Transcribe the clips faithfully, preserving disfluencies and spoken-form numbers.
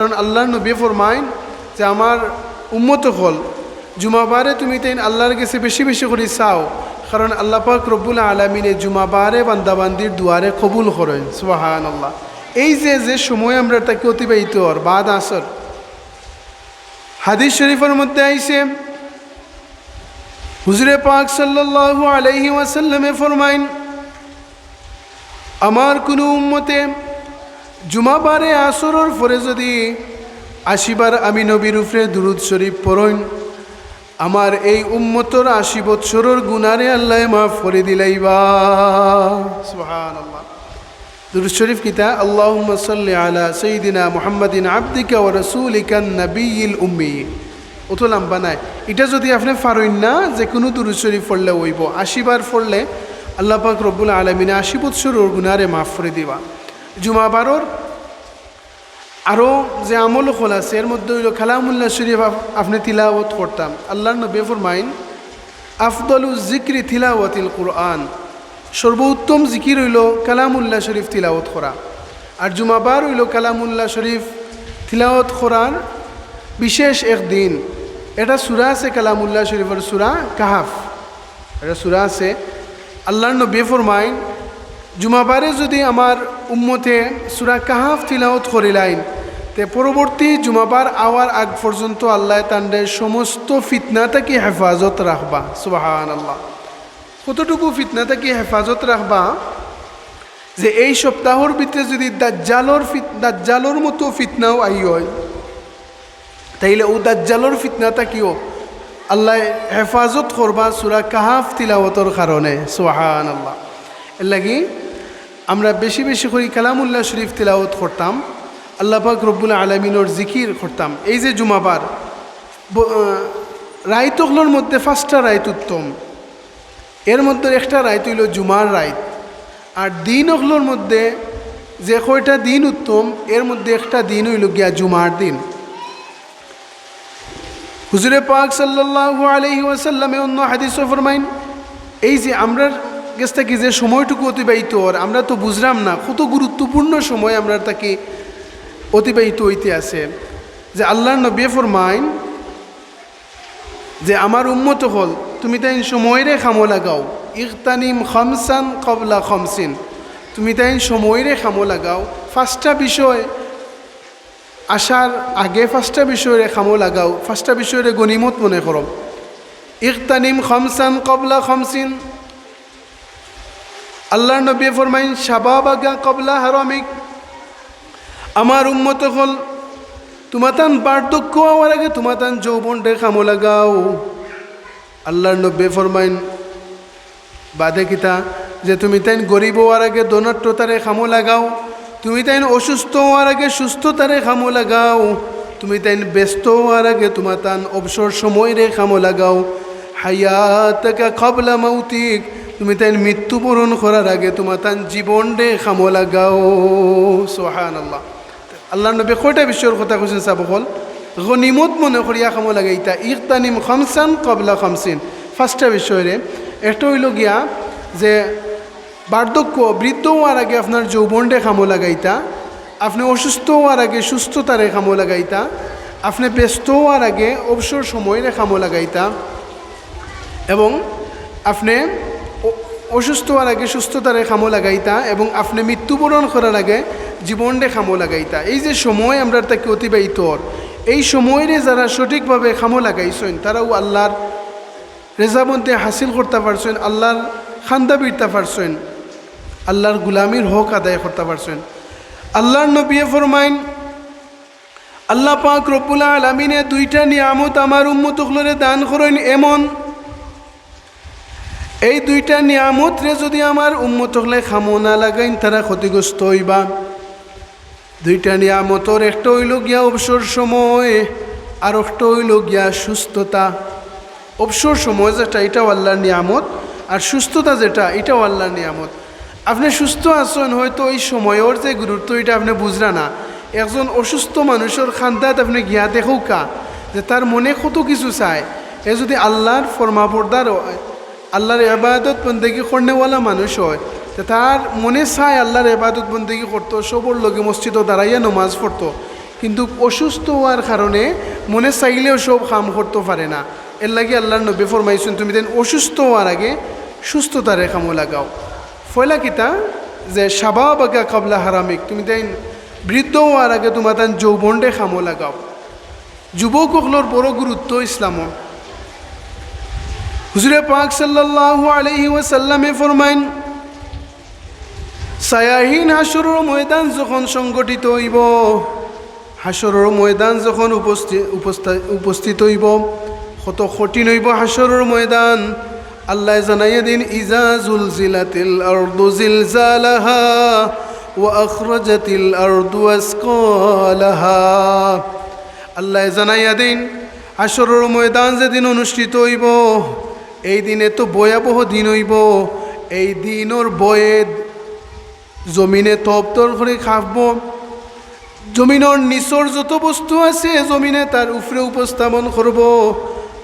কারণ আল্লাহর নবী ফরমাইন যে, "আমার উম্মত অকল, জুমাবারে তুমি তাইন আল্লাহর গেছে বেশি বেশি করি চাও, কারণ আল্লাহ পাক রব্বুল আলামিনে জুমাবারে বান্দাবান্দির দুয়ারে কবুল করইন।" সুবহানাল্লাহ। এই যে, যে সময় আমরা তাকে অতিবাহিত অর, বাদ আসর, হাদিস শরীফর মধ্যে আইছে, হুজুরে পাক সাল্লাল্লাহু আলাইহি ওয়াসাল্লামে ফরমাইন, "আমার কুনু উম্মতে জুমাবারে আসরর পরে যুদি আশি বার আমি নবীর উপরে দুরুদ শরীফ পড়ইন, আমার এই উম্মতর আশি বৎসরর গুনারে আল্লায় মাফ করি দিলাইবা।" সুবহানাল্লাহ। দুরুদ শরীফ কিতা? "আল্লাহুম্মা সাল্লি আলা সাইয়্যিদিনা মুহাম্মাদিন আবদিকা ওয়া রাসূলিকান নাবিয়্যিল উম্মি।" অত লম্বা নায়। ইটা যুদি আপনে পারইন না, যে কুনু দুরুদ শরীফ পড়লে অইবো। আশি বার পড়লে আল্লাহ পাক রব্বুল আলামিনে আশি বৎসরর গুনারে মাফ করি দিবা। জুমাবারর আরো যে আমল অকল আছে, এর মধ্যে অইলো কালামুল্লাহ শরীফ আপ-, আপনে তিলাওয়াত করতা। আল্লাহর নবী ফরমাইন, "আফদলু যিকরি তিলাওয়াতিল কুরআন।" সর্বোত্তম জিকির অইলো কালামুল্লাহ শরীফ তিলাওয়াত করা। আর জুমাবার অইলো কালামুল্লাহ শরীফ তিলাওয়াত করার বিশেষ এক দিন। এটা সূরা আছে কালামুল্লাহ শরীফর, সূরা কাহাফ। এটা সূরা আছে। আল্লাহর নবী ফরমাইন, "জুমাবারে যুদি আমার উম্মতে সূরা কাহাফ তিলাওয়াত করিলাইন, তে পরবর্তী জুমাবার আওয়ার আগ পর্যন্ত আল্লায় তানরে সমস্ত ফিতনা থাকি হেফাজত রাখবা।" সুবহানাল্লাহ। কতটুকু ফিতনা থাকি হেফাজত রাখবা, যে এই সপ্তাহর ভিতরে যুদি দাজ্জালর ফিত-, দাজ্জালর মতো ফিতনাও আই অয়, তাইলে অউ দাজ্জালর ফিতনা থাকিও আল্লায় হেফাজত করবা সূরা কাহাফ তিলাওয়াতর কারণে। সুবহানাল্লাহ। এর লাগি আমরা বেশি বেশি করি কালামুল্লাহ শরীফ তিলাওয়াত করতাম, আল্লাহ পাক রব্বুল আলামিনর জিকির করতাম। এই যে জুমাবার ব-, আহ, রাইত অকলর মধ্যে পাঁচটা রাইত উত্তম, এর মধ্যে একটা রাইত অইলো জুমার রাইত। আর দিন অকলর মধ্যে যে কয়টা দিন উত্তম, এর মধ্যে একটা দিন অইলো গিয়া জুমার দিন। হুজুরে পাক সাল্লাল্লাহু আলাইহি ওয়াসাল্লামে অন্য হাদিসও ফরমাইন, এই যে আমরার গেছ থাকি যে সময়টুকু অতিবাহিত অর, আমরা তো বুঝরাম না কত গুরুত্বপূর্ণ সময় আমরার থাকি অতিবাহিত অইতে আছে। যে আল্লাহর নবী ফরমাইন, যে আমার উম্মত অকল, তুমি তাইন সময়রে কামো লাগাও। ইগতানিম খামসান ক্বাবলা খামসিন, তুমি তাইন সময়রে কামো লাগাও। পাঁচটা বিষয় আসার আগে পাঁচটা বিষয়রে কামো লাগাও, পাঁচটা বিষয়রে গনিমত মনে করো। ইগতানিম খামসান ক্বাবলা খামসিন, আল্লাহর নবী ফরমাইন, "শাবাবাকা ক্বাবলা হারামিক।" আমার উম্মত অকল, তুমাতান বার্ধক্য অওয়ার আগে তুমাতান যৌবনরে কামো লাগাও। আল্লাহর নবী ফরমাইন, বাদে কিতা? যে তুমি তাইন গরিব অওয়ার আগে ধনাঢ্যতারে কামো লাগাও, তুমি তাইন অসুস্থ অওয়ার আগে সুস্থতারে কামো লাগাও, তুমি তাইন ব্যস্ত অওয়ার আগে তুমাতান অবসর সময়রে কামো লাগাও। হায়াতাকা ক্বাবলা মাউতিক, তুমি তাইন মৃত্যুবরণ করার আগে তুমাতান জীবনরে কামো লাগাও। সুবহানাল্লাহ। আল্লাহর নবী কয়টা বিষয়র কথা কইছইন সাব অকল? গনিমত মনে করিয়া কামো লাগাইতা। ইগতানিম খামসান ক্বাবলা খামসিন। পাঁচটা বিষয়রে। একটা অইলো গিয়া যে বার্ধক্য, বৃদ্ধ অওয়ার আগে আপনার যৌবনরে কামো লাগাইতা, আপনে অসুস্থ অওয়ার আগে সুস্থতারে কামো লাগাইতা, আপনে ব্যস্ত অওয়ার আগে অবসর সময়রে কামো লাগাইতা, এবং আপনে অ-, অসুস্থ অওয়ার আগে সুস্থতারে কামো লাগাইতা, এবং আপনে মৃত্যুবরণ করার আগে জীবনরে কামো লাগাইতা। এই যে সময় আমরার থাকি অতিবাহিত অর, এই সময়রে যারা সঠিকভাবে কামো লাগাইছইন, তারাউ আল্লাহর রেজামন্দি হাসিল করতা পারছইন, আল্লাহর খান্দা ভিড়তা পারছইন, আল্লাহর গুলামির হক আদায় করতা পারছইন। আল্লাহর নবীয়ে ফরমাইন, আল্লাহ পাক রব্বুল আলামিনে দুইটা নিয়ামত আমার উম্মত অকলরে দান করইন এমন, এই দুইটা নিয়ামতরে যুদি আমার উম্মত অকলে কামো না লাগাইন, তারা ক্ষতিগ্রস্ত অইবা। দুইটা নিয়ামতর একটা অইলো গিয়া অবসর সময়, আর একটা অইলো গিয়া সুস্থতা। অবসর সময় যেটা, ইটাও আল্লাহর নিয়ামত, আর সুস্থতা যেটা, ইটাও আল্লাহর নিয়ামত। আপনে সুস্থ আছইন, হয়তো এই সময়র যে গুরুত্ব, ইটা আপনে বুঝরা না। একজন অসুস্থ মানুষর খান্দাত আপনে গিয়া দেখউক্কা যে তার মনে কত কিছু চায়। হে যুদি আল্লাহর ফরমাবরদার অয়, আল্লাহর ইবাদত বন্দেগি করনেওয়ালা মানুষ অয়, তে তার মনে চায় আল্লাহর ইবাদত বন্দেগি করতো, সবর লগে মসজিদো দাঁড়াইয়া নমাজ পড়তো। কিন্তু অসুস্থ অওয়ার কারণে মনে চাইলেও সব কাম করতো পারে না। এরলাগি আল্লার নবীয়ে ফরমাইছইন, তুমিতাইন অসুস্থ অওয়ার আগে সুস্থতারে কামো লাগাও। পয়লা কিতা? যে শাবাবাকা কাবলা হারামিক, তুমিতাইন বৃদ্ধ অওয়ার আগে তুমাতান যৌবনরে কামো লাগাও। যুবক অকলর বড় গুরুত্ব ইসলামো। হুজুরে পাক সাল্লাল্লাহু আলাইহি ওয়াসাল্লামে ফরমাইন, ছায়াহীন হাশরর ময়দান যখন সংগঠিত অইবো, হাশরর ময়দান যখন উপস্থি-, উপস্থা-, উপস্থিত অইবো, কত কঠিন অইবো হাশরর ময়দান। আল্লায় জানাইয়া দেইন, ইজা জুলজিলাতিল আরদু জিলজালাহা ওয়া আখরাজাতিল আরদু আসকালাহা। আল্লায় জানাইয়া দেইন, হাশরর ময়দান যেদিন অনুষ্ঠিত অইবো, এই দিন এত ভয়াবহ দিন অইবো, এই দিনর ভয়ে জমিনে তরতর করি কাঁপবো। জমিনর নিচর যত বস্তু আছে, জমিনে তার উপরে উপস্থাপন করবো।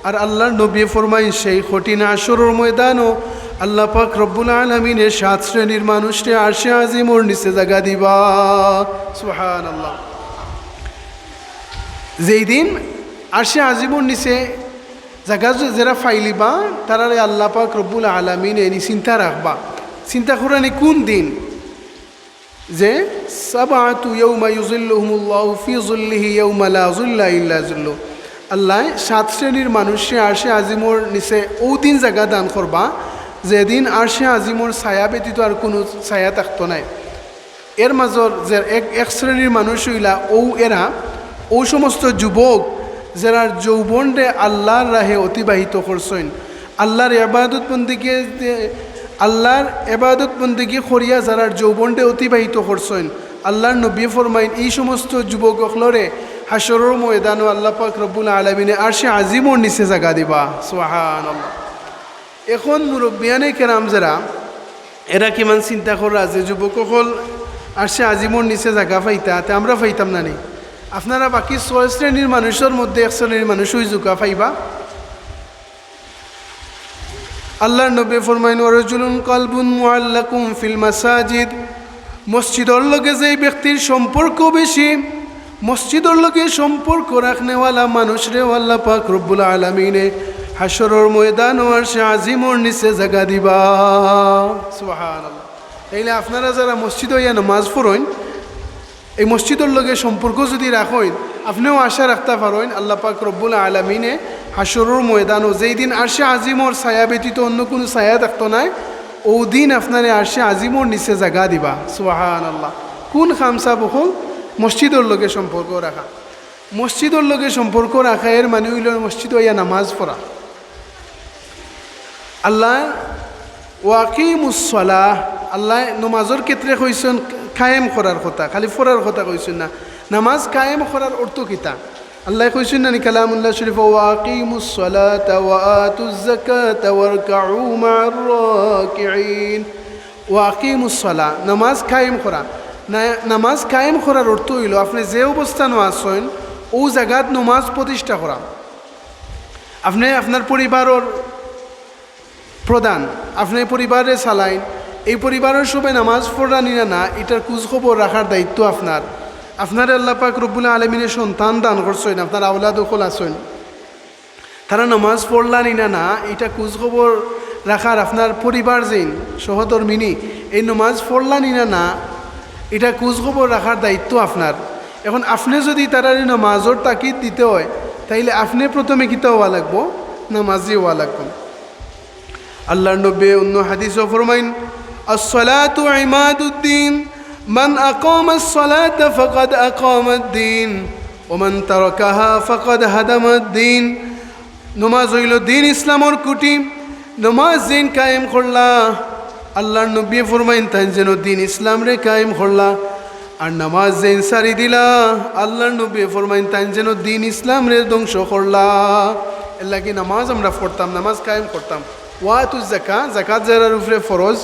আর আল্লার নবীয়ে ফরমাইন, সেই কঠিন হাশরর ময়দানো আল্লা পাক রব্বুল আলামিনে সাত শ্রেণীর মানুষরে আরশে আজিমর নিচে জাগা দিবা। সুবহানাল্লাহ। যেই দিন আরশে আজিমর নিচে জাগা যে-, যেরা পাইলিবা, তারারে আল্লা পাক রব্বুল আলামিনে নি চিন্তা রাখবা। চিন্তা করইন নি কোন দিন? যে সাবাতু ইয়াউমা ইউজিল্লুহুমুল্লাহু ফি জিল্লিহি ইয়াউমা লা জিল্লা ইল্লা জিল্লু। আল্লায় সাত শ্রেণীর মানুষরে আরশে আজিমর নিচে অউ দিন জাগা দান করবা, যেদিন আরশে আজিমর ছায়া ব্যতীত আর কুনু ছায়া থাকতো নায়। এর মাজর যে এক, এক শ্রেণীর মানুষ অইলা অউ এরা, অউ সমস্ত যুবক যেরার যৌবনরে আল্লার রাহে অতিবাহিত করছইন, আল্লার ইবাদত বন্দেগি, আল্লার ইবাদত বন্দেগি করিয়া যেরার যৌবনরে অতিবাহিত করছইন। আল্লার নবীয়ে ফরমাইন, ই সমস্ত যুবক অকলরে হাশরর ময়দানো আল্লা পাক রব্বুল আলামিনে আরশে আজিমর নিচে জাগা দিবা। সুবহানাল্লাহ। এখন মুরব্বিয়ানে কেরাম যেরা, এরা কিমান চিন্তা কররা যে যুবক অকল আরশে আজিমর নিচে জাগা পাইতা, তে আমরা পাইতাম না নি? আপনারা বাকি ছয় শ্রেণীর মানুষর মধ্যে এক শ্রেণীর মানুষ অইযুকা, পাইবা? আল্লার নবীয়ে ফরমাইন, "ওয়া রাজুলুন কালবুন মুআল্লাকুন ফিল মাসাজিদ।" মসজিদর লগে যেই ব্যক্তির সম্পর্ক বেশি, মসজিদর লগে সম্পর্ক রাখনেওয়ালা মানুষরেও আল্লা পাক রব্বুল আলামিনে হাশরর ময়দানো আরশে আজিমর নিচে জাগা দিবা। সুবহানাল্লাহ। তাইলে আপনারা যেরা মসজিদো আইয়া নামাজ পড়ইন, এই মসজিদর লগে সম্পর্ক যুদি রাখইন, আপনেও আশা রাখতা পারইন আল্লা পাক রব্বুল আলামিনে হাশরর ময়দানো, যেই দিন আরশে আজিমর ছায়া ব্যতীত অন্য কুনু ছায়া থাকতো নায়, অউ দিন আপনারে আরশে আজিমর নিচে জাগা দিবা। সুবহানাল্লাহ। কুন কাম সাব অকল? মসজিদর লগে সম্পর্ক রাখা। মসজিদর লগে সম্পর্ক রাখা এর মানে অইলো মসজিদো আইয়া নামাজ পড়া। আল্লায় ওয়াকিমুস সালাহ, আল্লায় নমাজর ক্ষেত্রে কইছইন কায়েম করার কথা, খালি পড়ার কথা কইছইন না। নামাজ কায়েম করার অর্থ কিতা? আল্লায় কইছইন না নি কালামুল্লাহ শরীফো, "ওয়াকিমুস সালাতা ওয়া আতুজ যাকাতা ওয়ারকাউ মাআর রাকিঈন।" ওয়াকিমুস সালাহ, নামাজ কায়েম করা। না-, নামাজ কায়েম করার অর্থ অইলো, আপনে যে অবস্থানো আছইন, অউ জাগাত নমাজ প্রতিষ্ঠা করা। আপনে আপনার পরিবারর প্রধান, আপনে পরিবাররে চালাইন, এই পরিবারর সবে নামাজ পড়রা নি না, না, ইটার খুজ খবর রাখার দায়িত্ব আপনার। আপনারে আল্লা পাক রব্বুল আলামিনে সন্তান দান করছইন, আপনার আওলাদ অকল আছইন, তারা নামাজ পড়লা নি না, না, ইটা খুজ খবর রাখার আপনার পরিবার যেইন সহধর্মিনী, এই নামাজ পড়লা নি না, না, ইটা খুজ খবর রাখার দায়িত্ব আপনার। এখন আপনে যুদি তারারে নামাজর তাকিদ দিতে অয়, তাইলে আপনে প্রথমে কিতা অওয়া লাগবো? নামাজি অওয়া লাগবো। আল্লার নবীয়ে অন্য হাদিসো ফরমাইন, "আস-সালাতু ইমাদুদ্দিন, মান আকামাস সালাতা ফাকাদ আকামাদ্দিন, ওয়া মান তারাকাহা ফাকাদ হাদামাদ্দিন।" নমাজ অইলো দিন ইসলামর খুঁটি। নমাজ যেইন কায়েম করলা, আল্লার নবীয়ে ফরমাইন, তাইন যেন দিন ইসলামরে কায়েম করলা। আর নামাজ যেইন ছাড়ি দিলা, আল্লার নবীয়ে ফরমাইন, তাইন যেন দিন ইসলামরে ধ্বংস করলা। এরলাগি নামাজ আমরা পড়তাম, নামাজ কায়েম করতাম। ওয়া আতুজ যাকা, যাকাত যেরার উপরে ফরজ,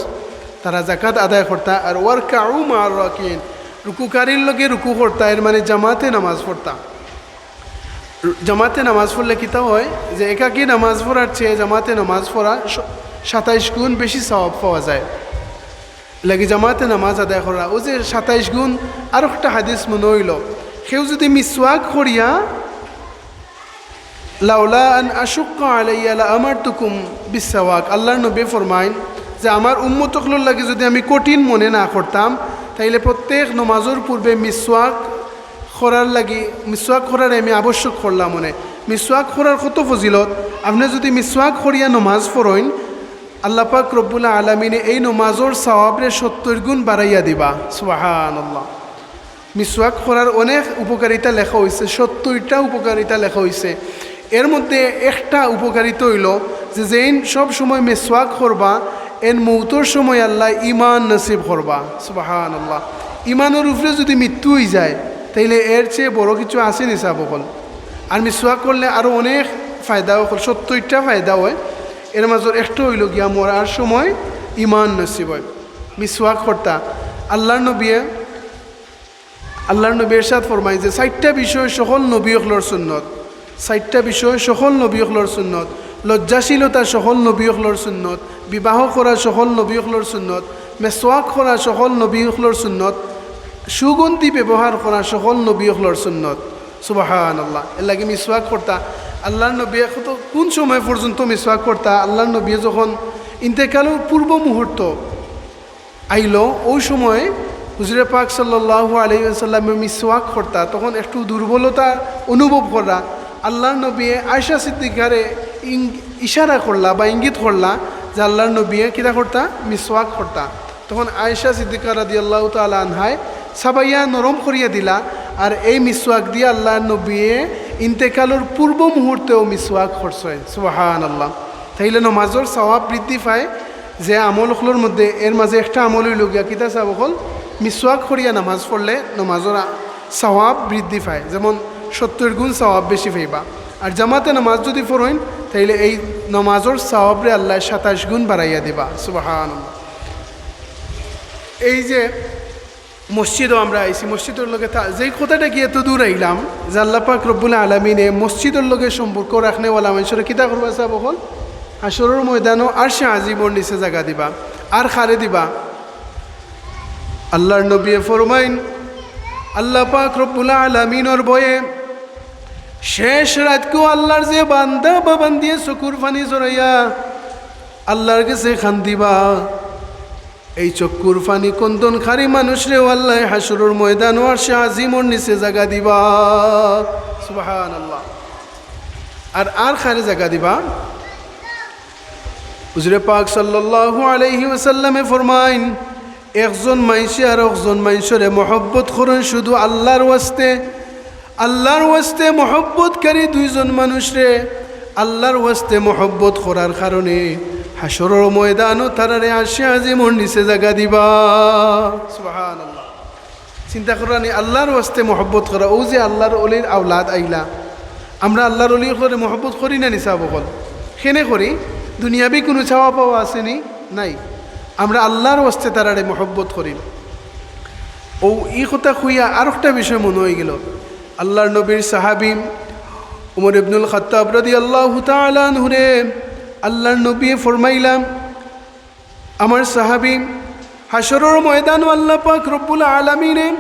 তারা যাকাত আদায় করতা। আর ওয়ারকাউ মাআর রাকিঈন, রুকুকারীর লগে রুকু করতা, এর মানে জামাতে নামাজ পড়তা। জামাতে নামাজ পড়লে কিতা অয় যে একাকী নামাজ পড়ার চেয়ে জামাতে নামাজ পড়া স-, সাতাইশ গুণ বেশি সওয়াব পাওয়া যায়। লাগি জামাতে নামাজ আদায় করা। অউ যে সাতাইশ গুণ, আরোকটা হাদিস মনো অইলো, কেউ যুদি মিসওয়াক করিয়া, "লাউলা আন আশুক্কা আলাইয়া লা আমারতুকুম বিসওয়াক", আল্লাহর নবী ফরমাইন যে, "আমার উম্মত অকলর লাগি যুদি আমি কঠিন মনে না করতাম, তাইলে প্রত্যেক নমাজর পূর্বে মিসওয়াক করার লাগি, মিসওয়াক করার আমি আবশ্যক করলাম মনে।" মিসওয়াক করার কত ফজিলত, আপনে যুদি মিসওয়াক করিয়া নমাজ পড়ইন, আল্লাহ পাক রব্বুল আলামিনে এই নমাজর সওয়াবরে সত্তর গুণ বাড়াইয়া দিবা। সুবহানাল্লাহ। মিসওয়াক করার অনেক উপকারিতা লেখা অইছে, সত্তরটা উপকারিতা লেখা অইছে। এর মধ্যে একটা উপকারিতা অইলো যে, যেইন সব সময় মিসওয়াক করবা, এন মৌতর সময় আল্লাহ ইমান নসিব করবা। সুবহানাল্লাহ। ইমানর উপরে যুদি মৃত্যু অইযায়, তাইলে এর চেয়ে বড় কিছু আছে নি সাব অকল? আর মিসওয়াক করলে আরো অনেক ফায়দা অয়, সত্তরটা ফায়দা অয়। এর মাজর একটা অইলো গিয়া মরার সময় ইমান নসিব অয়। মিসওয়াক করতা। আল্লাহর নবিয়ে, আল্লাহর নবী ইরশাদ ফরমাইন যে, চাইরটা বিষয় সকল নবী অকলর সুন্নত, চাইরটা বিষয় সকল নবী অকলর সুন্নত, লজ্জাশীলতা সকল নবী অকলর সুন্নত, বিবাহ করা সকল নবী অকলর সুন্নত, মিসওয়াক করা সকল নবী অকলর সুন্নত, সুগন্ধি ব্যবহার করা সকল নবী অকলর সুন্নত। সুবহানাল্লাহ। এর লাগি মিসওয়াক করতা। আল্লাহর নবী এখন তো কোন সময় পর্যন্ত মিসওয়াক করতা? আল্লাহর নবী যখন ইন্তেকালর পূর্ব মুহূর্ত আইলো, ওই সময় হুজুরে পাক সাল্লাল্লাহু আলাইহি ওয়াসাল্লামে মিসওয়াক করতা, তখন একটু দুর্বলতা অনুভব কররা। আল্লাহর নবী আয়েশা সিদ্দিকারে ইং-, ইশারা করলা বা ইঙ্গিত করলা যে আল্লাহর নবী কিতা করতা? মিসওয়াক করতা। তখন আয়েশা সিদ্দিকা রাদিয়াল্লাহু তাআলা আনহায় সাবাইয়া নরম করিয়া দিলা, আর এই মিসওয়াক দিয়া আল্লাহর নবী ইন্তেকালর পূর্ব মুহূর্তেও মিসওয়াক করছইন। সুবহানাল্লাহ। তাইলে নমাজর সওয়াব বৃদ্ধি পায় যে আমল অকলর মধ্যে, এর মাজে একটা আমল অইলো গিয়া কিতা সাব অকল? মিসওয়াক করিয়া নামাজ পড়লে নমাজর আ-, সওয়াব বৃদ্ধি পায়, যেমন সত্তর গুণ সওয়াব বেশি পাইবা। আর জামাতে নামাজ যুদি পড়ইন, তাইলে এই নমাজর সওয়াবরে আল্লাহ সাতাইশ গুণ বাড়াইয়া দিবা। সুবহানাল্লাহ। এই যে মসজিদও আমরা আইছি, মসজিদর লগে থা-, যেই কথাটা কি এত দূর আইলাম, যে আল্লাহ পাক রব্বুল আলামিনে মসজিদর লগে সম্পর্ক রাখনেওয়ালা মানষরে কিতা করবা সাব অকল? হাশরর ময়দানো আরশে আজিমর নিচে জাগা দিবা। আর কারে দিবা? আল্লাহর নবী ফরমাইন, আল্লাহ পাক রব্বুল আলামিনর ভয়ে শেষ রাইতকু আল্লাহর যে বান্দা বা বান্দিয়ে চকুর পানি ঝরাইয়া আল্লাহর গেছে কান্দিবা, এই চকুর পানি কন্দনকারী মানুষরেও আল্লাহ হাশরর ময়দানো আরশে আজিমর নিচে জাগা দিবা। সুবহানাল্লাহ। আর, আর কারে জাগা দিবা? হুজুরে পাক সাল্লাল্লাহু আলাইহি ওয়াসাল্লামে ফরমাইন, একজন মানষে আরকজন মানষরে মহব্বত করইন শুধু আল্লাহর ওয়াস্তে। আল্লাহর ওয়াস্তে মহব্বতকারী দুইজন মানুষরে আল্লাহর ওয়াস্তে মহব্বত করার কারণে হাশরর ময়দানো তারারে আরশে আজিমর নিচে জাগা দিবা। সুবহানাল্লাহ। চিন্তা কররা নি, আল্লাহর ওয়াস্তে মহব্বত করা, অউ যে আল্লাহর অলির আওলাদ আইলা, আমরা আল্লাহর অলি অকলরে মহব্বত করি না নি সাব অকল? কেনে করি? দুনিয়াবি কুনু চাওয়া পাওয়া আছে নি? নাই। আমরা আল্লাহর ওয়াস্তে তারারে মহব্বত করি। অউ ই কথা কইয়া আরোকটা বিষয় মনো অইগেলো। আল্লাহর নবীর সাহাবী উমর ইবনুল খাত্তাব রাদিয়াল্লাহু তাআলা আনহুরে আল্লাহর নবী ফরমাইলা, আমার সাহাবী, হাশরর ময়দানো আল্লাহ পাক রব্বুল আলামিনে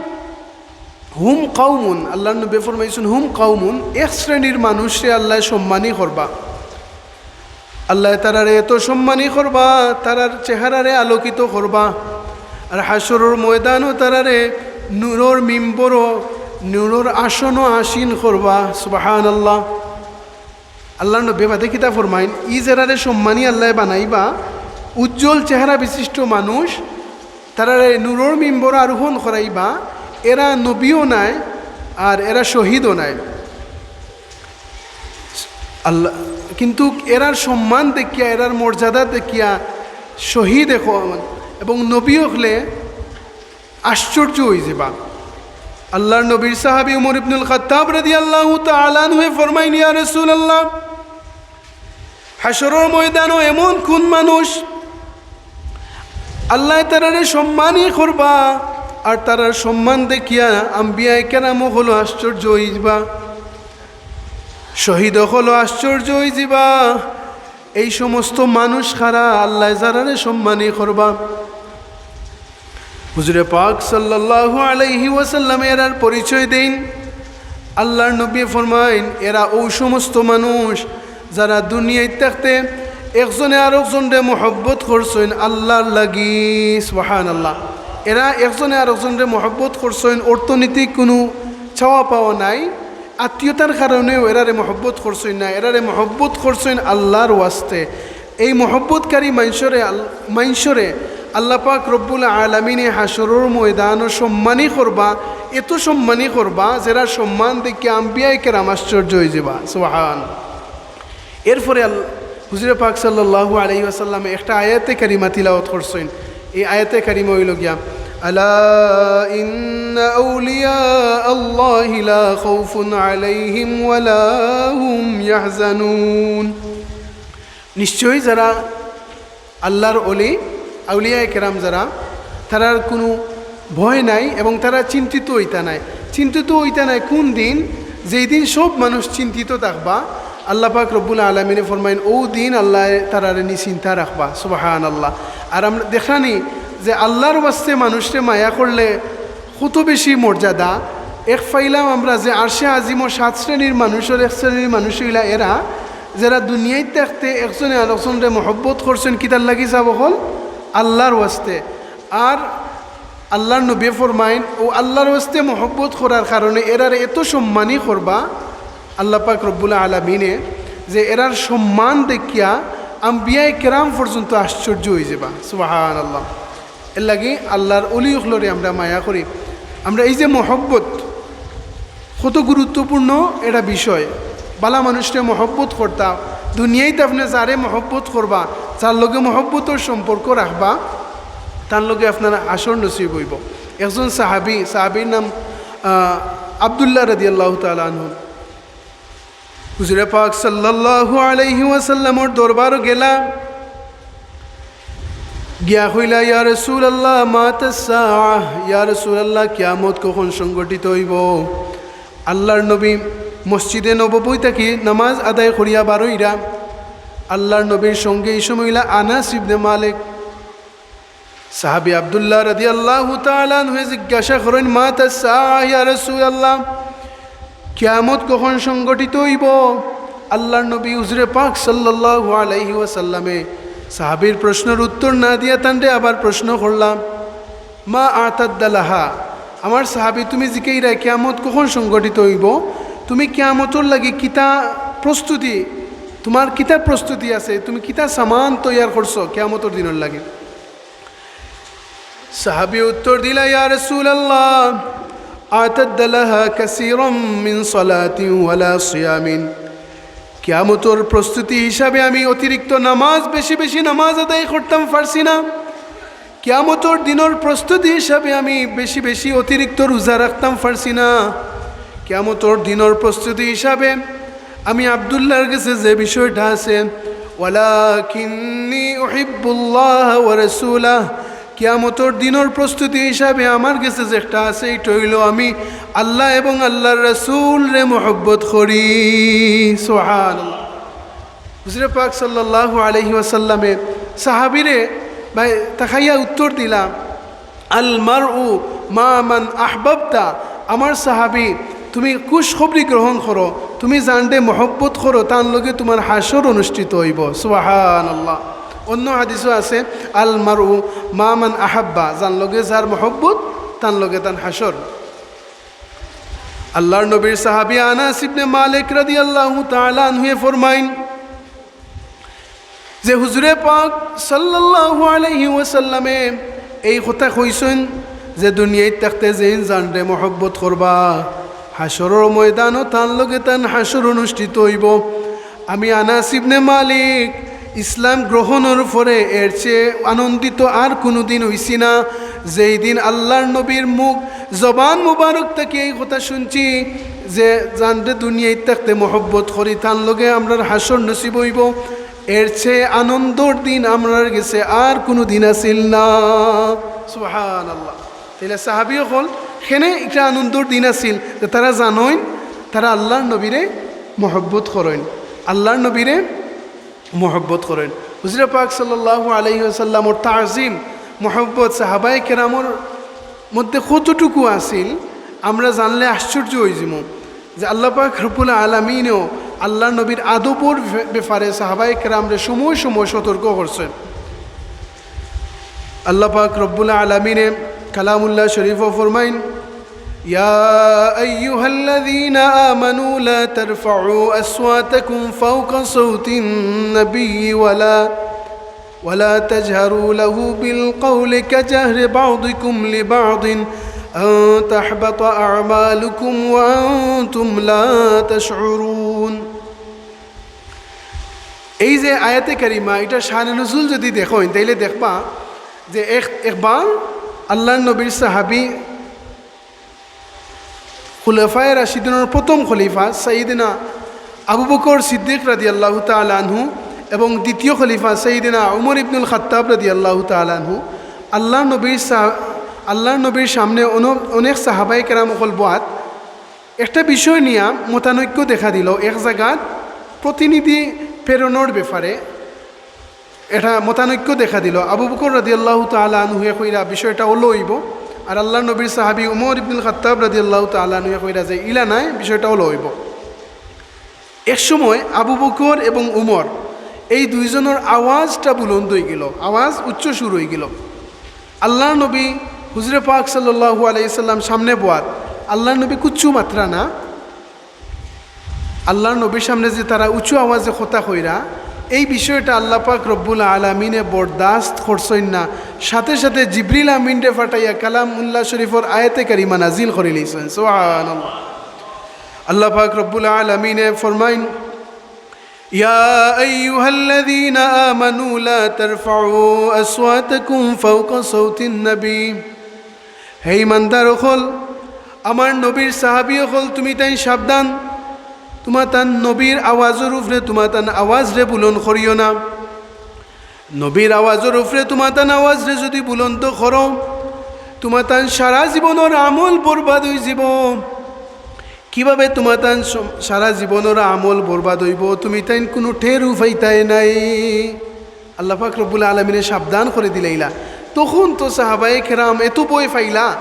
হুম কাউমুন, আল্লাহর নবী ফরমাইছইন, হুম কাউমুন, এক শ্রেণীর মানুষরে আল্লাহ সম্মানী করবা। আল্লাহ তারারে এত সম্মানী করবা, তারার চেহারারে আলোকিত করবা। আর হাশরর ময়দানো তারারে নূরর মিম্বরো, নূরর আসনো আসীন করবা। সুবহানাল্লাহ। আল্লাহর নবী বাদে কিতা ফরমাইন, ই যেরারে সম্মানী আল্লাহ বানাইবা, উজ্জ্বল চেহারা বিশিষ্ট মানুষ, তারারে নূরর মিম্বর আরোহণ করাইবা, এরা নবীও নায়, আর এরা শহীদও নায়। আল্লাহ, কিন্তু এরার সম্মান দেখিয়া, এরার মর্যাদা দেখিয়া শহীদ অকল এবং নবী অকলে আশ্চর্য অইযিবা। আল্লাহর নবীর সাহাবী উমর ইবনুল খাত্তাব রাদিয়াল্লাহু তাআলা আনহুয়ে ফরমাইন, ইয়া রাসূলুল্লাহ, হাশরর ময়দানো এমন কুন মানুষ আল্লাহ তারারে সম্মানী করবা, আর তারার সম্মান দেখিয়া আম্বিয়ায়ে কেরাম অকলও আশ্চর্য অইযিবা, শহীদ অকলও আশ্চর্য অইযিবা। এই সমস্ত মানুষ কারা আল্লাহ যারারে সম্মানী করবা? হুজুরে পাক সাল্লাল্লাহু আলাইহি ওয়াসাল্লামে এরার পরিচয় দেইন। আল্লাহর নবী ফরমাইন, এরা অউ সমস্ত মানুষ যারা দুনিয়াত থাকতে একজনে আরকজনরে মহব্বত করছইন আল্লাহর লাগি। সুবহানাল্লাহ। এরা একজনে আরকজনরে মহব্বত করছইন, অর্থনৈতিক কুনু চাওয়া পাওয়া নাই, আত্মীয়তার কারণেও এরারে মহব্বত করছইন না, এরারে মহব্বত করছইন আল্লাহর ওয়াস্তে। এই মহব্বতকারী মানষরে আল-, মানষরে আল্লাহ পাক রব্বুল আলামিনে হাশরর ময়দানো সম্মানী করবা, এত সম্মানী করবা যেরার সম্মান দেখিয়া আম্বিয়ায়ে কেরাম আশ্চর্য অইযিবা। সুবহান। এরপরে আল-, হুজুরে পাক সাল্লাল্লাহু আলাইহি ওয়াসাল্লামে একটা আয়াতে কারিমা তিলাওয়াত করছইন। এই আয়াতে কারিমা অইলো গিয়া, "আলা ইন্না আউলিয়া আল্লাহি লা খাউফুন আলাইহিম ওয়া লা হুম ইয়াহজানুন।" নিশ্চয়ই যারা আল্লাহর অলি, আউলিয়ায়ে কেরাম যারা, তারার কুনু ভয় নাই এবং তারা চিন্তিত অইতা নায়। চিন্তিত অইতা নায় কুন দিন? যেই দিন সব মানুষ চিন্তিত থাকবা। আল্লাহ পাক রব্বুল আলামিনে ফরমাইন, অউ দিন আল্লায় তারারে নিশ্চিন্তা রাখবা। সুবহানাল্লাহ। আর আমরা দেখরানি যে আল্লাহর ওয়াস্তে মানুষরে মায়া করলে কত বেশি মর্যাদা। এক পাইলাম আমরা যে আরশে আজিমর সাত শ্রেণীর মানুষর এক শ্রেণীর মানুষ অইলা এরা, যেরা দুনিয়াত থাকতে একজনে আরকজনরে মহব্বত করছইন, কিতার লাগি সাব অকল? আল্লাহর ওয়াস্তে। আর আল্লাহর নবী ফরমাইন, অউ আল্লাহর ওয়াস্তে মহব্বত করার কারণে এরারে এত সম্মানী করবা আল্লাহ পাক রব্বুল আলামিনে, যে এরার সম্মান দেখিয়া আম্বিয়ায়ে কেরাম পর্যন্ত আশ্চর্য অইযিবা। সুবহানাল্লাহ। এর লাগি আল্লাহর অলি অকলরে আমরা মায়া করি। আমরা এই যে মহব্বত, কত গুরুত্বপূর্ণ এটা বিষয়। বালা মানুষরে মহব্বত করতা, দুনিয়াত আপনে যারে মহব্বত করবা, যার লগে মহব্বতর সম্পর্ক রাখবা, তার লগে আপনার হাশর নসিব অইবো। একজন সাহাবী, সাহাবীর নাম, আহ, আব্দুল্লাহ রাদিয়াল্লাহু তাআলা আনহু। হুজুরে পাক সাল্লাল্লাহু আলাইহি ওয়াসাল্লামর দরবারো গেলা, গিয়া কইলা, "ইয়া রাসূলুল্লাহ, মাতা সাআহ?" ইয়া রাসূলুল্লাহ, কিয়ামত কখন সংঘটিত অইবো? আল্লাহর নবী মসজিদে নববী থাকি নামাজ আদায় করিয়া বারইরা। আল্লাহর নবীর সঙ্গে এই সময় অইলা আনাস ইবনে মালিক। সাহাবী আব্দুল্লাহ রাদিয়াল্লাহু তাআলা আনহু জিজ্ঞাসা করইন, "মাতা সাআহ ইয়া রাসূলুল্লাহ, কিয়ামত কখন সংঘটিত অইবো?" আল্লাহর নবী হুজুরে পাক সাল্লাল্লাহু আলাইহি ওয়াসাল্লামে সাহাবীর প্রশ্নর উত্তর না দিয়া তানরে আবার প্রশ্ন করলা, "মা আতাদ্দা লাহা?" আমার সাহাবী, তুমি জিকাইরায় কিয়ামত কখন সংঘটিত অইবো, তুমি কিয়ামতর লাগি কিতা প্রস্তুতি, তুমার কিতা প্রস্তুতি আছে, তুমি কিতা সামান তৈয়ার করছো কিয়ামতর দিনর লাগি? সাহাবী উত্তর দিলা, "ইয়া রাসূলুল্লাহ, আতাদ্দা লাহা কাসীরাম মিন সালাতিন ওয়ালা সিয়ামিন।" কিয়ামতর প্রস্তুতি হিসাবে আমি অতিরিক্ত নামাজ, বেশি বেশি নামাজ আদায় করতাম পারছি না। কিয়ামতর দিনর প্রস্তুতি হিসাবে আমি বেশি বেশি অতিরিক্ত রোজা রাখতাম পারছি না। কিয়ামতর দিনর প্রস্তুতি হিসাবে আমি আব্দুল্লাহর গেছে যে বিষয়টা আছে, "ওয়ালাকিন্নী উহিব্বুল্লাহ ওয়া রাসূলাহ", কিয়ামতর দিনর প্রস্তুতি হিসাবে আমার গেছে যেটা আছে, এটা অইলো আমি আল্লাহ এবং আল্লাহর রাসূলরে মহব্বত করি। সুবহানাল্লাহ। হুজুরে পাক সাল্লাল্লাহু আলাইহি ওয়াসাল্লামে সাহাবীরে তাকাইয়া উত্তর দিলা, "আল মারউ মা মান আহবাবতা।" আমার সাহাবী, তুমি খুশখবরি গ্রহণ করো, তুমি যানরে মহব্বত করো, তান লগে তুমার হাশর অনুষ্ঠিত অইবো। সুবহানাল্লাহ। অন্য হাদিসও আছে, "আল মারউ মা মান আহাব্বা", যান লগে যার মহব্বত, তান লগে তান হাশর। আল্লাহর নবীর সাহাবী আনাস ইবনে মালিক রাদিয়াল্লাহু তাআলা আনহুয়ে ফরমাইন, যে হুজুরে পাক সাল্লাল্লাহু আলাইহি ওয়াসাল্লামে এই কথা কইছইন যে দুনিয়াত থাকতে যেইন জানরে মহব্বত করবা, হাশরর ময়দানো তান লগে তান হাশর অনুষ্ঠিত অইবো। আমি আনাস ইবনে মালিক ইসলাম গ্রহণর পরে এর চেয়ে আনন্দিত আর কুনুদিন অইছি না, যেই দিন আল্লাহর নবীর মুখ জবান মুবারক থাকি এই কথা শুনছি যে জানরে দুনিয়াত থাকতে মহব্বত করি, তান লগে আমরার হাশর নসিব অইবো। এর চেয়ে আনন্দর দিন আমরার গেছে আর কুনু দিন আছিল না। সুবহানাল্লাহ। তাইলে সাহাবী অকল কেনে একটা আনন্দর দিন আছিল যে তারা জানইন, তারা আল্লাহর নবীরে মহব্বত করইন, আল্লাহর নবীরে মহব্বত করইন। হুজুরে পাক সাল্লাল্লাহু আলাইহি ওয়াসাল্লামর তাজিম, মহব্বত সাহাবায়ে কেরামর মধ্যে কতটুকু আছিল, আমরা জানলে আশ্চর্য অইযিমু। যে আল্লাহ পাক রব্বুল আলামিনেও আল্লাহর নবীর আদবর ব্যাপারে সাহাবায়ে কেরামরে সময় সময় সতর্ক করছেন। আল্লাহ পাক রব্বুল আলামিনে কালামুল্লাহ শরীফও ফরমাইন, يا أيها الذين آمنوا لا ترفعوا أصواتكم فوق صوت النبي ولا ولا تجهروا له بالقول كجهر بعضكم لبعض أن تحبط أعمالكم وأنتم لا تشعرون। এই যে আয়াতে কারিমা, এটা শানে নুজুল যদি দেখইন, তাইলে দেখবা যে এক, একবার আল্লাহর নবীর সাহাবী খুলাফায়ে রাশিদিনের প্রথম খলিফা সাইয়েদিনা আবু বকর সিদ্দিক রাদিয়াল্লাহু তাআলা আনহু এবং দ্বিতীয় খলিফা সাইয়েদিনা উমর ইবনুল খাত্তাব রাদিয়াল্লাহু তাআলা আনহু আল্লাহর নবীর সা-, আল্লাহর নবীর সামনে অন-, অনেক সাহাবায়ে কেরাম অকল বওয়াত একটা বিষয় নিয়া মতানৈক্য দেখা দিল, এক জাগাত প্রতিনিধি প্রেরণর ব্যাপারে একটা মতানৈক্য দেখা দিল। আবু বকর রাদিয়াল্লাহু তাআলা আনহুয়ে কইরা বিষয়টা অলা অইবো, আর আল্লাহর নবীর সাহাবী উমর ইবনুল খাত্তাব রাদিয়াল্লাহু তাআলা আনহুয়ে কইরা যে ইলা নায়, বিষয়টা অলা অইবো। এক সময় আবু বকর এবং উমর এই দুইজনের আওয়াজটা বুলন্দ অইগেল, আওয়াজ উচ্চ সুর অইগেল। আল্লাহর নবী হুজুরে পাক সাল্লাল্লাহু আলাইহি সাল্লাম সামনে বওয়াত, আল্লাহর নবী কুচ্ছু মাতরা না। আল্লাহর নবীর সামনে যে তারা উঁচু আওয়াজে কথা কইরা, এই বিষয়টা আল্লাহ পাক রব্বুল আলামিনে বরদাস্ত করছইন না। সাথে সাথে জিবরিল আমিনরে ফাটাইয়া কালামুল্লাহ শরীফর আয়াতে কারিমা নাজিল করি লইছইন। সুবহানাল্লাহ। আল্লাহ পাক রব্বুল আলামিনে ফরমাইন, يا أيها الذين آمنوا لا ترفعوا أصواتكم فوق صوت النبي। হে ইমানদার অকল, আমার নবীর সাহাবী অকল, তুমি তাইন সাবধান, তুমাতান নবীর আওয়াজর উপরে তুমাতান আওয়াজরে বুলন্দ করিও না। নবীর আওয়াজর উপরে তুমাতান আওয়াজরে যদি বুলন্দ করো, তুমাতান সারা জীবনর আমল বরবাদ অইযিবো। কিভাবে তুমাতান স-, সারা জীবনর আমল বরবাদ অইবো, তুমি তাইন কুনু টেরও পাইতায় নায়। আল্লাহ পাক রব্বুল আলামিনে সাবধান করি দিলাইলা। তখন তো সাহাবায়ে কেরাম এত ভয় পাইলা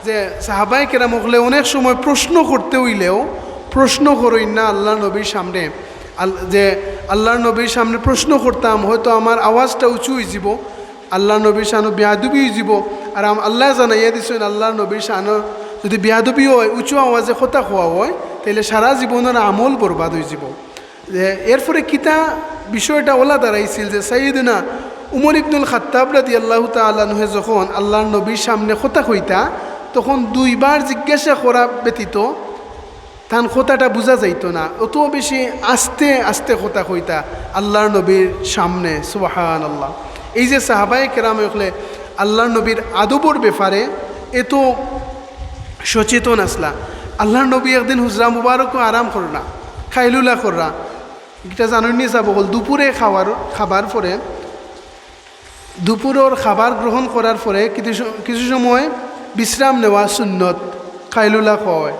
যে সাহাবায়ে কেরাম অকলে অনেক সময় প্রশ্ন করতে অইলেও প্রশ্ন করইন না আল্লাহর নবীর সামনে। আল-, যে আল্লাহর নবীর সামনে প্রশ্ন করতাম, হয়তো আমার আওয়াজটা উঁচু অইযিবো, আল্লাহর নবীর শানো বেয়াদবি অইযিবো। আর আম-, আল্লায় জানাইয়া দিছইন, আল্লাহর নবীর শানো যদি বেয়াদবি অয়, উঁচু আওয়াজে কথা কওয়া অয়, তাইলে সারা জীবনর আমল বরবাদ অইযিবো। যে এরপরে কিতা বিষয়টা অলা দাঁড়াইছিল যে সাইয়েদুনা উমর ইবনুল খাত্তাব রাদিয়াল্লাহু তাআলা আনহুয়ে যখন আল্লাহর নবীর সামনে কথা কইতা, তখন দুইবার জিজ্ঞাসা করা ব্যতীত তান কথাটা বুঝা যাইতো না, অত বেশি আস্তে আস্তে কথা কইতা আল্লাহর নবীর সামনে। সুবহানাল্লাহ। এই যে সাহাবায়ে কেরাম অকলে আল্লাহর নবীর আদবর ব্যাপারে এত সচেতন আছলা। আল্লাহর নবী একদিন হুজরা মুবারকো আরাম কররা, কাইলুলা কররা। ইটা জানইন নি সাব অকল, দুপুরে খাওয়ার, খাবার পরে, দুপুরর খাবার গ্রহণ করার পরে কিছু স-, কিছু সময় বিশ্রাম নেওয়া সুন্নত, কাইলুলা কওয়া অয়।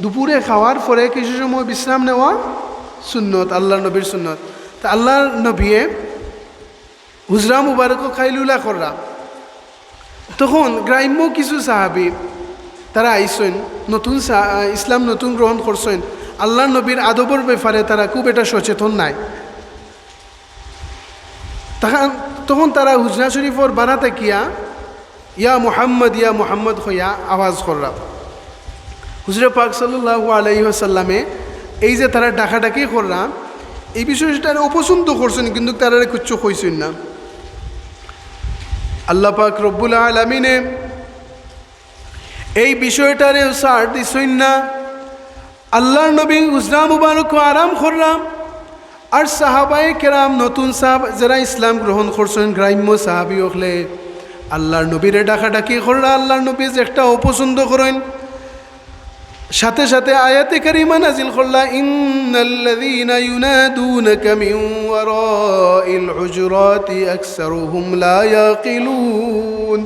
দুপুরে খাওয়ার পরে কিছু সময় বিশ্রাম নেওয়া সুন্নত, আল্লাহর নবীর সুন্নত। তা আল্লাহর নবীয়ে হুজরা মুবারকো কাইলুলা কররা। তখন গ্রাম্য কিছু সাহাবী তারা আইছইন, নতুন সা-, ইসলাম নতুন গ্রহণ করছইন, আল্লাহর নবীর আদবর ব্যাপারে তারা খুব একটা সচেতন নায়। তখন, তখন তারা হুজরা শরীফর বারা থাকিয়া "ইয়া মুহাম্মদ, ইয়া মুহাম্মদ" কইয়া আওয়াজ কররা। হুজুরে পাক সাল্লাল্লাহু আলাইহি ওয়াসাল্লামে এই যে তারা ডাকাডাকি কররা, এই বিষয়টারে অপছন্দ করছইন, কিন্তু তারারে কিচ্ছু কইছইন না। আল্লাহ পাক রব্বুল আলামিনে এই বিষয়টারে ছাড় দিছইন না। আল্লাহর নবী হুজরা মুবারকো আরাম কররা, আর সাহাবায়ে কেরাম, নতুন সাহাব-, যারা ইসলাম গ্রহণ করছইন, গ্রাম্য সাহাবী অকলে আল্লাহর নবীরে ডাকাডাকি কররা, আল্লাহর নবী যে একটা অপছন্দ করইন। সাথে সাথে আয়াতে কারিমা নাজিল করলা, "ইন্নাল্লাযীনা ইউনাদুনাকা মিন ওয়ারাইল হুজুরাতি আকসারুহুম লা ইয়াকিলুন।"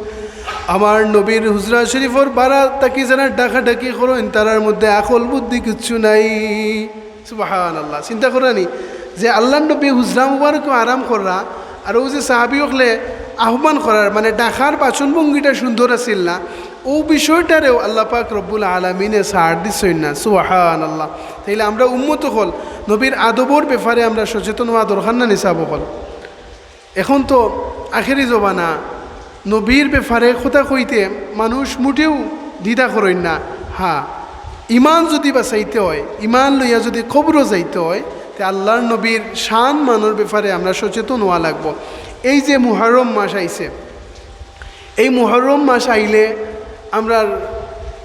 আমার নবীর হুজরা শরীফর বারা থাকি যারা ডাকাডাকি করইন, তারার মধ্যে আকল বুদ্ধি কিচ্ছু নাই। সুবহানাল্লাহ। চিন্তা কররা নি যে আল্লাহর নবী হুজরা মুবারকো আরাম কররা, আর অউ যে সাহাবী অকলে আহ্বান করার, মানে, ডাকার বাচনভঙ্গিটা সুন্দর আছিল না, অউ বিষয়টারেও আল্লাহ পাক রব্বুল আলামিনে ছাড় দিছইন না। সুবহানাল্লাহ। তাইলে আমরা উম্মত অকল নবীর আদবর ব্যাপারে আমরা সচেতন অওয়া দরকার না নি সাব অকল? এখন তো আখেরি জমানা, নবীর ব্যাপারে কথা কইতে মানুষ মুটেও দ্বিধা করইন না। হ্যাঁ, ইমান যুদি বাঁচাইতে অয়, ইমান লইয়া যুদি কবরো যাইতে অয়, তে আল্লাহর নবীর শান মানর ব্যাপারে আমরা সচেতন অওয়া লাগবো। এই যে মুহররম মাস আইছে, এই মুহররম মাস আইলে আমরার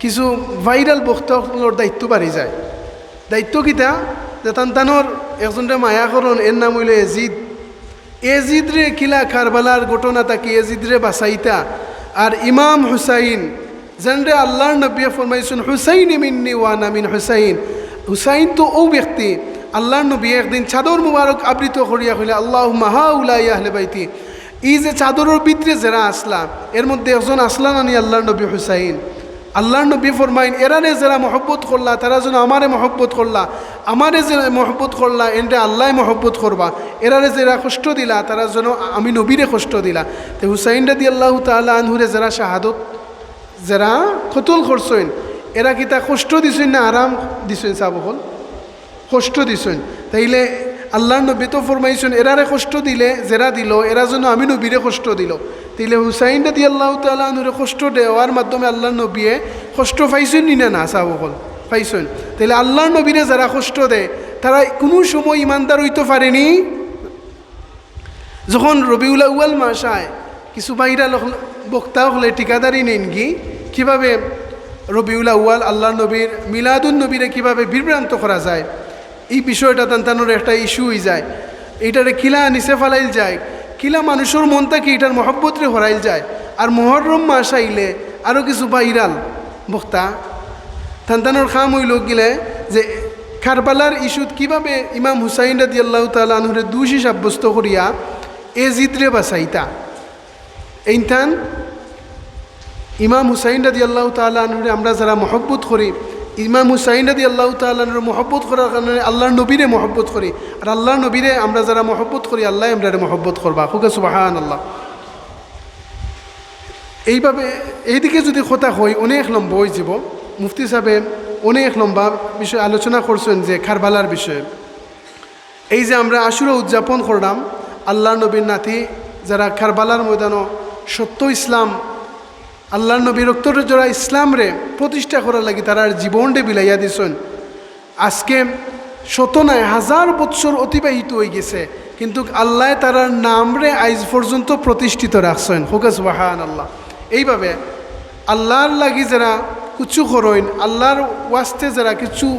কিছু ভাইরাল বক্তা অকলর দায়িত্ব বাড়ি যায়। দায়িত্ব কিতা? যে তান তানর একজনরে মায়া করইন, এর নাম অইলো এজিদ। এজিদরে কিলা কারবালার ঘটনা থাকি এজিদরে বাঁচাইতা। আর ইমাম হুসাইন, যেনরে আল্লাহর নবীয়ে ফরমাইছইন, "হুসাইন মিন্নি ওয়া আনা মিন হুসাইন", হুসাইন তো অউ ব্যক্তি। আল্লাহর নবীয়ে একদিন চাদর মুবারক আবৃত করিয়া কইলা, "আল্লাহুম্মা হাউলাই আহলে বাইতি।" ই যে চাদরর ভিতরে যেরা আছলা, এর মধ্যে একজন আছলা না নি আল্লাহর নবী হুসাইন? আল্লাহর নবী ফরমাইন, "এরারে যেরা মহব্বত করলা, তারা যেন আমারে মহব্বত করলা, আমারে যে মহব্বত করলা, এনরে আল্লায় মহব্বত করবা, এরারে যেরা কষ্ট দিলা, তারা যেন আমি নবীরে কষ্ট দিলা।" তে হুসাইন রাদিয়াল্লাহু তাআলা আনহুরে যেরা শাহাদত, যেরা কতল করছইন, এরা কিতা কষ্ট দিছইন না আরাম দিছইন সাব অকল? কষ্ট দিছইন। তাইলে আল্লাহর নবী তো ফরমাইছইন, "এরারে কষ্ট দিলে, যেরা দিলো, এরা যেন আমি নবীরে কষ্ট দিলো।" তাইলে হুসাইন রাদিয়াল্লাহু তাআলা আনহুরে কষ্ট দেওয়ার মাধ্যমে আল্লাহর নবীয়ে কষ্ট পাইছইন নি না, না সাব অকল? পাইছইন। তাইলে আল্লাহর নবীরে যেরা কষ্ট দেয়, তারা কুনু সময় ইমানদার অইতো পারে নি? যখন রবিউল আউয়াল মাস আয়, কিছু ভাইরাল অকল-, বক্তা অকলে ঠিকাদারি নেইনগি, কিভাবে রবিউল আউয়াল, আল্লাহর নবীর মিলাদুন নবীরে কিভাবে বিভ্রান্ত করা যায়, ই বিষয়টা তান তানর একটা ইস্যু অইযায়। ইটারে কিলা নিচে ফালাইল যায়, কিলা মানুষর মন থাকি ইটার মহব্বতরে হরাইল যায়। আর মুহররম মাস আইলে আরও কিছু ভাইরাল বক্তা, তান তানর কাম অইলো গিলে যে কারবালার ইস্যুত কিভাবে ইমাম হুসাইন রাদিয়াল্লাহু তাআলা আনহুরে দোষী সাব্যস্ত করিয়া এজিদরে বাঁচাইতা। এইনতান ইমাম হুসাইন রাদিয়াল্লাহু তাআলা আনহুরে আমরা যেরা মহব্বত করি, ইমাম হুসাইন রাদিয়াল্লাহু তাআলা আনহুরে মহব্বত করার কারণে আল্লাহর নবীরে মহব্বত করি। আর আল্লাহর নবীরে আমরা যেরা মহব্বত করি, আল্লায় আমরারে মহব্বত করবা। কউক্কা সুবহানাল্লাহ। এইভাবে, এইদিকে যুদি কথা কই, অনেক লম্বা অইযিবো। মুফতি সাবে অনেক লম্বা বিষয় আলোচনা করছইন যে কারবালার বিষয়ে। এই যে আমরা আশুরা উদযাপন করলাম, আল্লাহর নবীর নাতি যেরা কারবালার ময়দানো সত্য ইসলাম, আল্লাহর নবীর রক্তরে ঝরা ইসলামরে প্রতিষ্ঠা করার লাগি তারার জীবনরে বিলাইয়া দিছইন। আজকে শত নায়, হাজার বৎসর অতিবাহিত অইগেছে, কিন্তুক আল্লায় তারার নামরে আইজ পর্যন্ত প্রতিষ্ঠিত রাখছইন। কউক্কা সুবহানাল্লাহ। এইভাবে আল্লাহর লাগি যেরা কিছু করইন, আল্লাহর ওয়াস্তে যেরা কিছু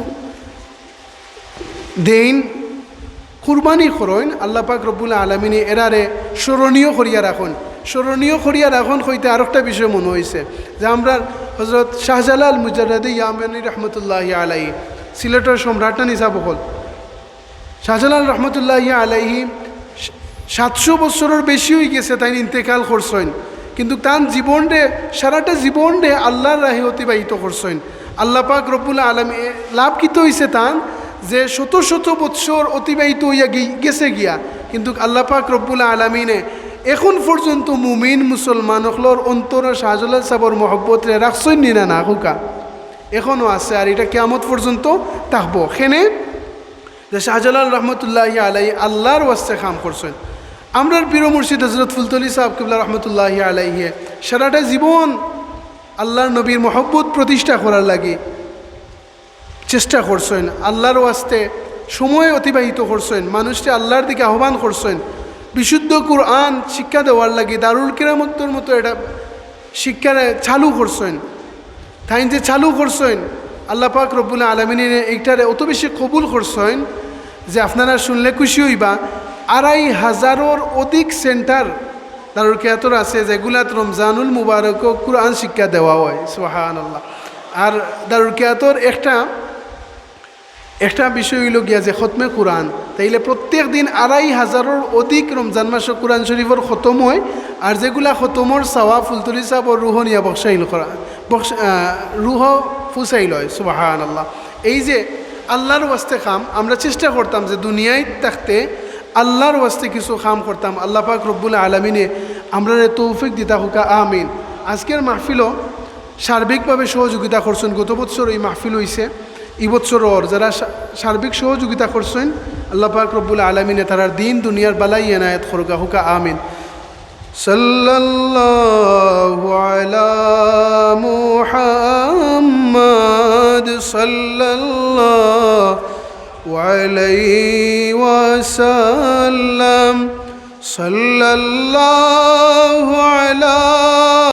দেইন, কুরবানি করইন, আল্লাহ পাক রব্বুল আলামিনে এরারে স্মরণীয় করিয়া রাখইন। স্মরণীয় করিয়া রাখইন কইতে আরোকটা বিষয় মনো অইছে যে আমরার হযরত শাহজালাল মুজাররদে ইয়ামানি রহমতুল্লাহি আলাইহি, সিলেটর সম্রাট না নি সাব অকল, শাহজালাল রহমতুল্লাহি আলাইহি সাতশো বছরর বেশি অইগেছে তাইন ইন্তেকাল করছইন, কিন্তুক তান জীবনরে, সারাটা জীবনরে আল্লাহর রাহে অতিবাহিত করছইন। আল্লাহ পাক রব্বুল আলামিন, লাভ কিতা অইছে তান? যে শত শত বৎসর অতিবাহিত অইয়া গি-, গেছে গিয়া, কিন্তুক আল্লাহ পাক রব্বুল আলামিনে এখন পর্যন্ত মুমিন মুসলমান অকলর অন্তরো শাহজালাল সাবর মহব্বতরে রাখছইন নি না, না কউক্কা? এখনো আছে, আর ইটা কিয়ামত পর্যন্ত থাকবো। কেনে যে শাহজালাল রহমতুল্লাহি আলাইহি আল্লাহর ওয়াস্তে কাম করছইন। আমরার পীর মুর্শিদ হযরত ফুলতলি সাব কিবলা রহমতুল্লাহি আলাইহি সারাটা জীবন আল্লাহর নবীর মহব্বত প্রতিষ্ঠা করার লাগি চেষ্টা করছইন, আল্লাহর ওয়াস্তে সময় অতিবাহিত করছইন, মানুষরে আল্লাহর দিকে আহ্বান করছইন, বিশুদ্ধ কুরআন শিক্ষা দেওয়ার লাগি দারুল কিরামতর মতো এটা শিক্ষারে চালু করছইন। তাইন যে চালু করছইন, আল্লাহ পাক রব্বুল আলামিনে ইটারে অত বেশি কবুল করছইন যে আপনারা শুনলে খুশি অইবা, আড়াই হাজারর অধিক সেন্টার দারুল কিরাতর আছে, যেগুলাত রমজানুল মুবারকো কুরআন শিক্ষা দেওয়া অয়। সুবহানাল্লাহ। আর দারুল কিরাতর একটা একটা বিষয় অইলো গিয়া যে খতমে কুরআন, তাইলে প্রত্যেক দিন আড়াই হাজারর অধিক রমজান মাসো কুরআন শরীফর খতম অয়, আর যেগুলা খতমর সওয়াব ফুলতলি সাবর রুহ নিয়া বখশাইল করা, বখশ-, আহ, রুহ ফুসাইল অয়। সুবহানাল্লাহ। এই যে আল্লাহর ওয়াস্তে কাম, আমরা চেষ্টা করতাম যে দুনিয়াত থাকতে আল্লাহর ওয়াস্তে কিছু কাম করতাম। আল্লাহ পাক রব্বুল আলামিনে আমরারে তৌফিক দিতা কউক্কা, আমিন। আজকের মাহফিলো সার্বিকভাবে সহযোগিতা করছইন। গত বছর এই মাহফিল অইছে, ই বছরর যারা সা-, সার্বিক সহযোগিতা করছইন, আল্লাহ পাক রব্বুল আলামিনে তারার দিন দুনিয়ার বালাই এনায়েত করুকা, হুকা আমিন। সাল্লাল্লাহু আলা মুহাম্মদ সাল্লাল্লাহু আলাইহি ওয়াসাল্লাম। সাল্লাল্লাহু আলা